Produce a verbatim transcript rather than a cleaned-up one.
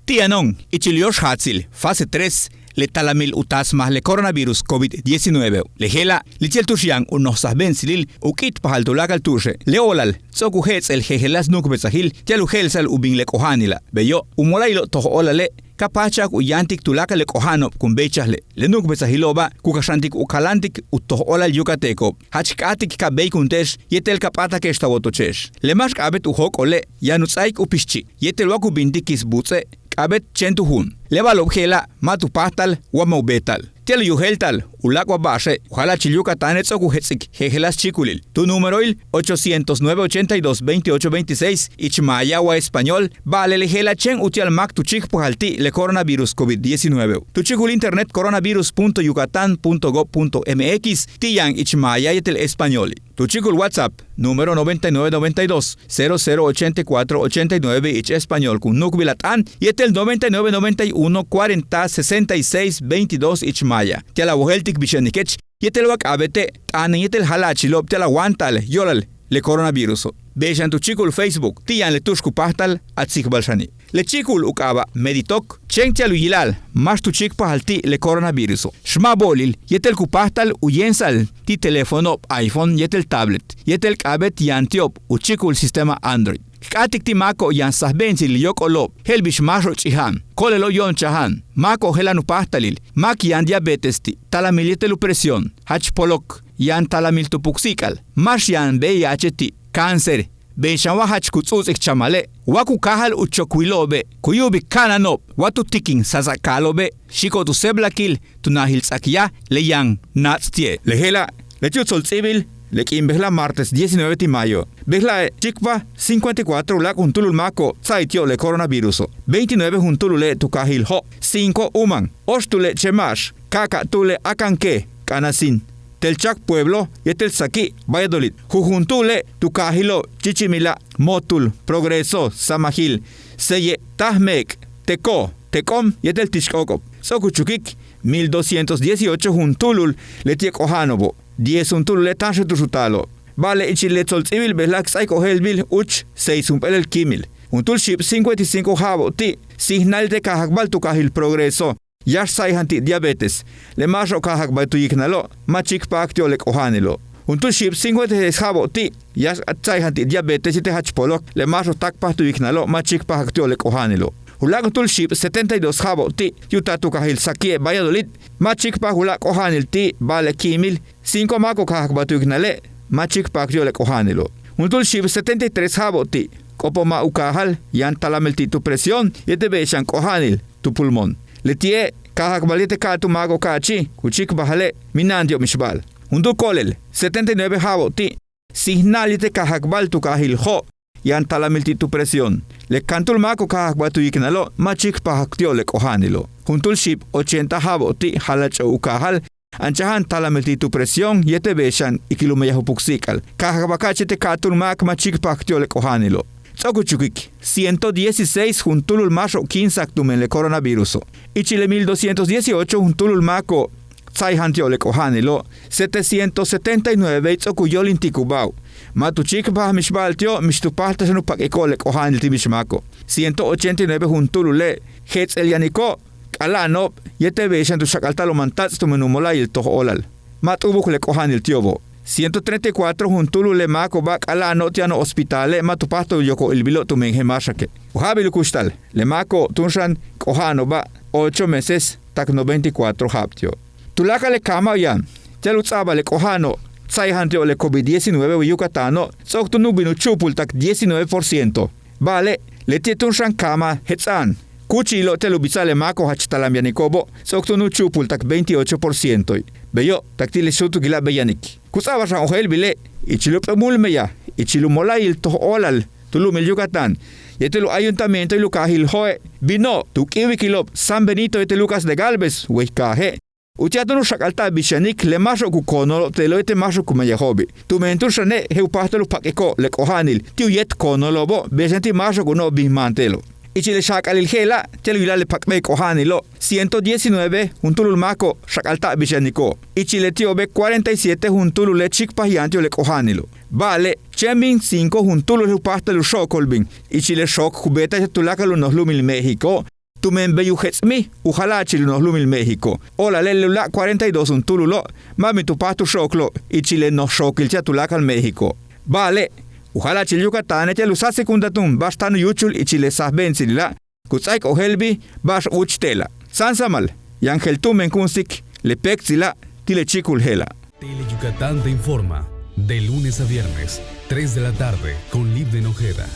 Ti' yano'on ichil u yóox jaatsil fase tres le talamil u taasmaj le coronavirus covid diecinueve. Le je'ela' leti'e' tu'ux yaan u noj sajbe'entsilil u k'i'itpajal tuláakal tu'uxe'. Le o'olal ts'o'ok u je'ets'el jejeláas nu'ukbesajil ti'al u je'elsa'al u bin le k'oja'anila'. Beyo' u mola'ayilo'ob toj óolale' ka páajchajak u yáantik tuláakal le k'oja'ano'ob kun béeychajle'. Le nu'ukbesajilo'oba' ku kaxantik u kaláantik u toj óolal yucateco'ob. Jach k'áatik ka béeykunte'ex yéetel ka p'áatake'ex ta wotoche'ex. Le máax k'a'abéet u jóok'ole' yaan u ts'áaik u pixchi' yéetel wa ku bintik kis buuts'e', k'a'abéet chéen tu juum. Le ba'alo'ob je'ela' ma' tu páajtal wa ma' u beeta'al. Ti'al u yojéelta'al u láak' wa ba'axe' u jala'achil Yucatane' ts'o'ok u jets'ik jejeláas chíikulil tu númeroil ochocientos nueve, ochenta y dos, veintiocho, veintiséis ich maaya wa español. Ba'ale' le je'ela' chéen uti'al máak tu chíikpajal ti' le coronavirus covid diecinueve tu chíikul internet coronavirus punto yucatán punto gob punto mx ti' yaan ich maaya yéetel españoli'. Tu chíikul WhatsApp número noventa y nueve, noventa y dos, cero cero, ochenta y cuatro, ochenta y nueve ich español kun nu'ukbil a t'aan yéetel noventa y nueve, noventa y uno, cuarenta, sesenta y seis, veintidós ich maaya. Ti'al a wojéeltik bix yanikech yéetel wa k'a'abéete' t'aanen yéetel jala'achilo'ob ti'al a wáanta'al yo'olal le coronaviruso'. Beey xan tu chíikul Facebook ti' yaan le tu'ux ku páajtal a tsikbal xani'. Le chíikul u k'aaba' Meditoc chéen ti'al u yila'al máax tu chíikpajal ti' le coronaviruso'. Xma' bo'olil yéetel ku páajtal u yéemsa'al ti' teléfono'ob iPhone yéetel tablet yéetel k'a'abéet yaan ti'ob u chíikul sistema Android. K k'áatik ti' máako'ob yaan sajbe'entsilil yóok'olo'ob je'el bix máaxo'ob ch'ija'an, ko'olelo'ob yo'onchaja'an, máako'ob je'elan u páajtalil, máak yaan diabetes ti', talamil yéetel u presión, jach polok, yaan talamil tu puksi'ik'al, máax yaan V I H ti', cáncer. Beey xan wa jach ku ts'u'uts'ik chamale' wa ku káajal u chokwilo'obe' ku yu'ubik ka'anano'ob wa tu tikin sasa'akaalo'obe' xi'iko'ob tu séeblakil tu najil ts'ak yaj le yaan naats' ti'e'. Le je'ela' leti' u tsolts'íibil le k'iin bejla'e' martes diecinueve ti' mayo. Bejla'e' chíikpaj cincuenta y cuatro u láak' juntúulul máako'ob tsa'ay ti'ob le coronaviruso', veintinueve juntúulule' tu kaajil Jo', cinco Umán, óoxtúule' Chema'ax, ka'aka'túule' Akanke, K'anasín, Telchac Pueblo yéetel Saki'i' Valladolid, jujuntuule' tu kaajilo'ob Chichimila', Motul, Progreso, Samajil, Seye', Taj Meek', Teko, Tek'om yéetel Tixk'óok'ob. Ts'o'ok u chukik mil doscientos dieciocho juntúulul leti'e' k'oja'ano'obo', diez juntúulule' táanxel tu'ux u taalo'ob. Ba'ale' ichil le tsolts'íibil bejla'a k ts'áaik ojéelbil úuch seis junp'éelel kíimil. Juntúul xiib cincuenta y cinco ja'abo'ob ti' síijnal yéetel kaajakbal tu kaajil Progreso, yáax tsa'ayja'an ti' diabetes, le máaxo'ob kaajakbal tu yiknalo' ma' chíikpajak ti'ob le k'oja'anilo'. Juntúul xiib cincuenta y seis ja'abo'ob ti' yáax tsa'ayja'an ti' diabetes yéetel jach polok, le máaxo'ob táakpaj tu yiknalo' ma' chíikpajak ti'ob le k'oja'anilo'. U láak' juntúul xiib setenta y dos ja'abo'ob ti' ti' u taal tu kaajil Saki'i' Valladolid, ma' chíikpajak u láak' k'oja'anil ti', ba'ale' kíimil cinco máako'ob kaajakbal tu yiknale' ma' chíikpajak ti'ob le k'oja'anilo'. Juntúul xiib setenta y tres ja'abo'ob ti' k'opoma' u kaajal, yaan talamil ti' tu presión yéetel bey xan k'oja'anil tu pulmón. Leti'e' kaajakbal yéetel ka'atúul máako'ob ka'achi' ku chíikpajale' mina'an ti'ob mixba'al. Juntúul ko'olel setenta y nueve ja'abo'ob ti' síijnal yéetel kaajakbal tu kaajil Jo', yaan talamil ti' tu presión. Le kantúul máako'ob kaajakbal tu yiknalo' ma' chíikpajak ti'ob le k'oja'anilo'. Juntúul xiib ochenta ja'abo'ob ti' jala'acho'ob u kaajal, anchaja'an talamil ti' tu presión yéetel bey xan ikil u meyaj u puksi'ik'al. Kaajakbal ka'achi' yéetel ka'atúul máak ma' chíikpajak ti'ob le k'oja'anilo'. Ts'o'ok u chukik ciento dieciséis juntúulul máaxo'ob kíinsa'ak tumen le coronaviruso'. Ichil le mil doscientos dieciocho juntúulul máako'ob tsa'ayja'an ti'ob le k'oja'anilo', setecientos setenta y nueve ts'o'ok u yóolintik u ba'ob. Ma' tu chíikpajak mixba'al ti'ob, mix tu páajtal xan u pak'iko'ob le k'oja'anil ti' mix máako'ob. Ciento ochenta y nueve juntúulule' jets'el yaniko'ob, k'ala'ano'ob yéetel bey xan tu xak'alta'al u mantats' tumen u mola'ayil toj óolal. Ma' t'u'ubuk le k'oja'anil ti'obo'. Ciento treinta y cuatro juntúulul le máako'oba' k'ala'ano'ob ti' yano'ob hospitale' ma' tu páajtal u yokol ilbilo'ob tumen je'el máaxake'. U ja'abil u kuxtal le máako'ob túun xan k'oja'ano'oba' ocho meses tak noventa y cuatro ja'ab ti'ob. Tuláakal le kaama'an yaan ti'al u ts'a'abal le k'oja'ano'ob tsa'ayja'an ti'ob le covid diecinueve way Yucatano' ts'o'ok túun u bin u chu'upul tak diecinueve por ciento. Ba'ale' leti'e' túun xan kaama'an jets'a'an kúuchi'ilo'ob ti'al u bitsa'al le máako'ob jach talam yaniko'obo' ts'o'ok túun u chu'upul tak veintiocho por cientoe'. Beyo' tak ti' le xúutukila' bey yanik ku ts'a'abal xan ojéeltbile' ichil u p'éel múul meyaj ichil u mola'ayil toj óolal tu lu'umil Yucatán yéetel u ayuntamientoil u kaajil Jo'e', bino'ob tu k'íiwikilo'ob San Benito yéetel Lucas de Gálvez way kaaje'. Uti'al túun u xak'alta'al bix yanik le máaxo'ob ku koonolo'ob te'elo' yéetel máaxo'ob ku meyajo'obi'. Tumen túun xane' je'el u páajtal u pak'iko'ob le k'oja'anil ti' u yéet koonolo'obo' bey xan ti' máaxo'ob ku no'ob bin máan te'elo'. Ichil le xak'alil je'ela' ti'al u yila'al le pak'bey k'oja'anilo'ob ciento diecinueve juntúulul máako'ob xak'alta'ab bix yaniko'ob. Ichil leti'obe' cuarenta y siete juntúulule' chíikpaj yaan ti'ob le k'oja'anilo'. Ba'ale' chéen bin cinco juntúulul je'el u páajtal u xo'okol bin ichil le xook ku beeta'al tuláakal u noj lu'umil México, tumen bey u jets'mil u jala'achil u noj lu'umil México. Óolale' le uláak' cuarenta y dos juntúululo' ma' bin tu páajtal u xookolo' ichil le noj xookil ti'al tuláakal México. Ba'ale' u jala'achil Yucatáne' ti'al u sáatsik juntatum ba'ax táan u yúuchul ichil le sajbe'entsilila' ku ts'áaik ojéeltbil ba'ax úuch te'ela'. Sáansamal yaan je'el tumen ku múunsik le péektsila' ti' le chíikul je'ela'. Tele Yucatán te informa de lunes a viernes, tres de la tarde, con Livden Ojeda.